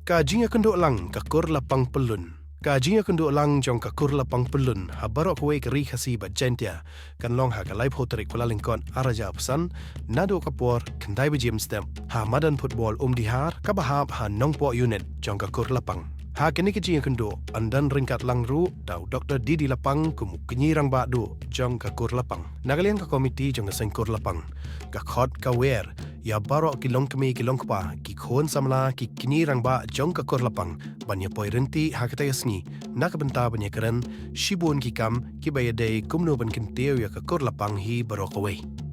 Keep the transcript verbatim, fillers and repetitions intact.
Ka jingïakynduh lang ka Kur Lapang Pyllun. Ka jingïakynduh lang jong ka Kur Lapang Pyllun ha baroh kawei ka Ri Khasi bad Jaintia kan long ha ka laiphew tarik Kyllalyngkot arhajar arphew san, naduh ka por khyndai baje mynstep ha madan football Umdihar kaba hap ha Nongpoh Unit jong ka Kur Lapang. Ha kane ka jingïakynduh yn don ryngkat lang ruh da u Doktor D D Lapang kum u kñi rangbah duh jong ka Kur Lapang. Na ka liang ka komiti jong ka seng Kur Lapang ka khot ka wer ïa baroh ki longkmie ki longkpa, ki khun samla, ki kñi rangbah jong ka Kur Lapang ban ïa poi ryntih ha katei ka sngi na ka bynta ban ïa kren shibun ki kam kiba ïadei kumno ban kyntiew ïa ka Kur Lapang hi baroh kawei.